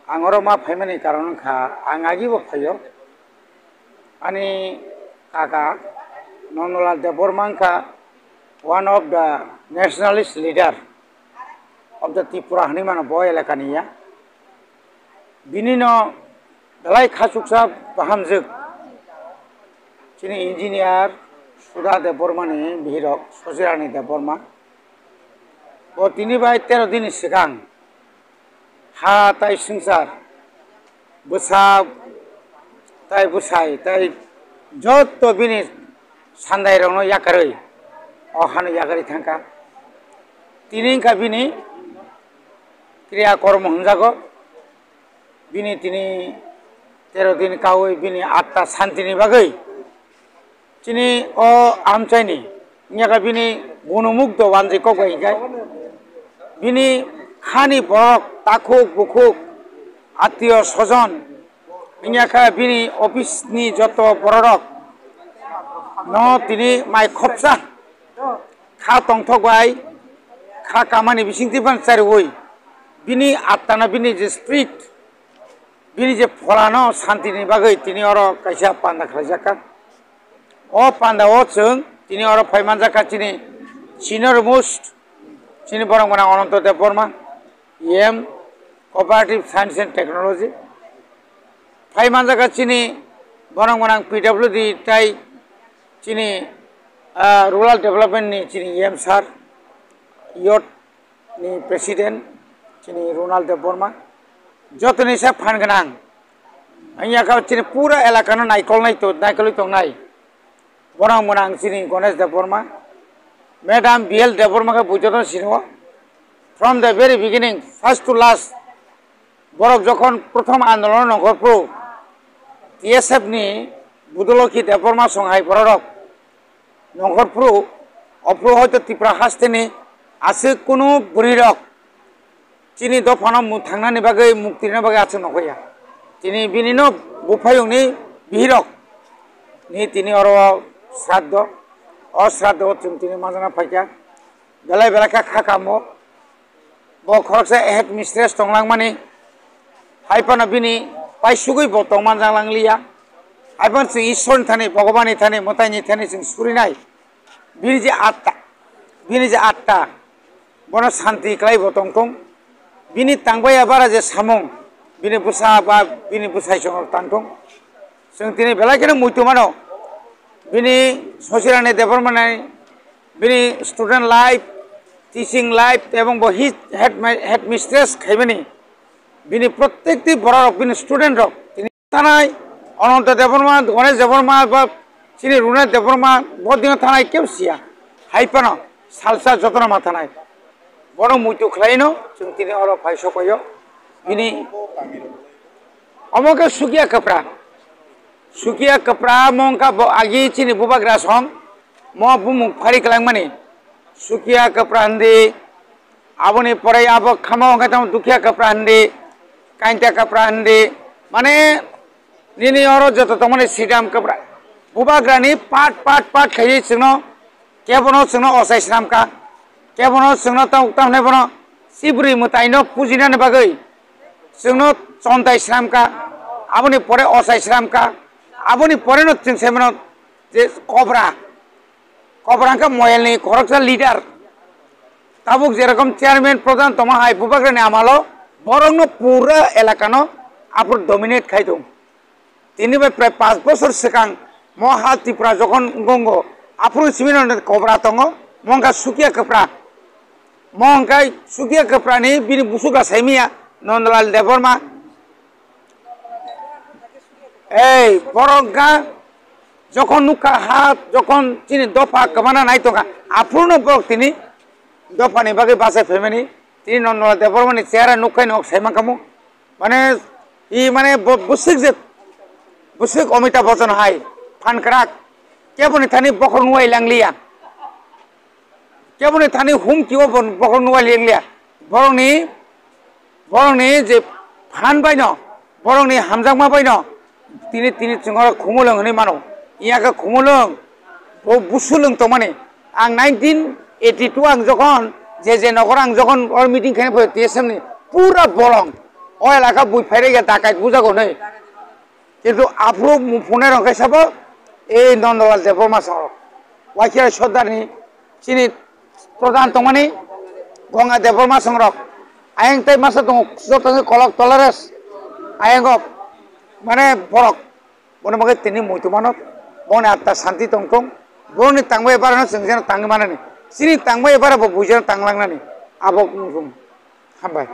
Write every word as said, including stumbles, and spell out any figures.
Ang oro ma phaimani karon wngkha, ang agi bo phaio. Ani kaka Nondalal Debbarma wngkha one of the nationalist leader of the Tripura hwnwi mano bo elakani ya. Bini no belai khachuksa bahamjwk chini engineer Sudha Debbarma ni bihirok Sosirani Debbarma. Bo tini bai tero din ni swkang ha tai swngchar, bwsa tai bwsai tai jotto bini sandai rokno yakarwi o hano yakarwi thangkha. Tini wngkha bini kriya kormo hwnjago. Bini tini tero din kawi bini atta santini bagwi chini o amchaini wngya kha bini gunumukdo wanjwi kok bai hinkhe bini khani borok takhuk bukhuk attiyo sojon wngya kha bini office ni joto bororok no tini mai khopsa kha tongthok bai kha kamani bisingtwi phano chariwi bini attano bini je spirit bini je pholano santini bagwi tini oro kaisa panda khlaijakha. O panda o chwng tini oro phai manjakha chini senior most chini borok gwnang Ananto Debbarma, E M, Cooperative Science and Technology. Phai manjakha chini borok gwnang P W D tai chini, ah, Rural Development ni chini E M sir, Youth ni President chini Ronald Debbarma, jotoni sa phan gwnang. Wngya kha chini pura elaka no naikolnai to, naikolwi tongnai. Borok gwnang chini Ganesh Debbarma, Madam B L Debbarma khe bujoto sino. From the very beginning, first to last, borok jokhon prothom andolon nongkhor phuru T S F ni Budoloki Debbarma songhai bororok nongkhor phuru, ophuru hoito Tripura hasteni aswk kunu bwrwirok chini dophano mu-, thangnani bagwi, mukti rwna bagwi aswk nokhoya. Tini bini no buphayungni bihirok ni tini oro sraddho, o sraddho o chwng tini manjana phaikha, belai belai kha kha kamo. Bo khoroksa head mistress tonglangmani, hai phano bini paisugwi bo tongmanjak langliya. Hai phano chwng Ishwarni thani, Bhagwanni thani, mwtaini thani chwng surinai. Bini je atta, bini je atta, bono santi kwlai bo tongthung. Bini tangbaiya bara je samung, bini bwsa ba bini bwsai chwng tangthung. Chwng tini belai kheno muitu mano. Bini Sosirani Debbarmani bini student life, teaching life, ebong bo his head ma-, headmistress khaimani, bini prottekti borok rok, bini student rok, tini thanai, Ananta Debbarma, Ganesh Debbarma, ba chini Runa Debbarma, bo dino thanai kebo siya. Hai phano salsa jotono ma thanai. Bono muitu khlaino, chwng tini oro phai sokoyo. Bini omo khe Sukia Kwpra. Sukia Kwpra mo wngkha bo agi chini bubagra song, mo bumung phari kwlangmani. Sukia Kwpra hindi, aboni pore abo khama wngkha tamo Dukhiya Kwpra hindi, Kainta Kwpra hindi, mane nini oro joto tongmani Sridham Kwpra. Bubagrani part, part, part khaiwi chwngno, kebono chwngno ochai swnamkha, kebono chwngno tamo, tamni bono chibri mwtaino pujinani bagwi chwngno chontai swnamkha, aboni pore ochai swnamkha, aboni poreno chwng saimano je Cobra, Cobra wngkha moyelni khoroksa leader. Tabuk jerokom chairman pradhan tongma hai bubagrani amalo borokno pura elakano aphuru dominate khai tong. Tini bai prai panch bosor swkang mo ha Tripura jokhon gongo, aphuru simi no Cobra tongo, mo wngkha Sukia Kwpra. Mo wngkha Sukia Kwprani bini busugra saimiya Nondalal Debbarma. Ei, borok wngkha jokhon nukha ha, jokhon chini dopha kwmana nai tongkha, aphuru no borok tini dophani bagwi bachai phaimani, tini Nondalal Debbarmani chehara nukkhai no saimang khamu. Mane, i mane bo-, bwswk je, bwswk Amitabh Bachchan hai, phan kwrak, keboni thani bokhorok nuwai langliya, keboni thani humkio bo bokhorok nuwai langliya, borokni, borokni je phan baino, borokni hamjakma baino, tini, tini chwng oro Khumulwng hwnwi mano, iya khe Khumulwng, bo Busulwng tongmani, ang nineteen eighty two ang jokhon, je je nokor ang jokhon or meeting khaina phai T S M ni, pura bolong, O elaka bui phairega dakai bujago nei. Kintu aphuru phunai rok khe sabo ei Nondolal Debbarma songrok. Waikira Soddarni chini pradhan tongmani Ganga Debbarma songrok. Ayang tei masa tongo joto ni kolok toleres. Ayango mane borok bono bagwi tini muitu mano. Boni atta santi tongthung. Boni tangbai barano chwng jeno tangwi manani. Chini tangbai bara bo buijano tanglangnani. Abo wngkha. Hambai.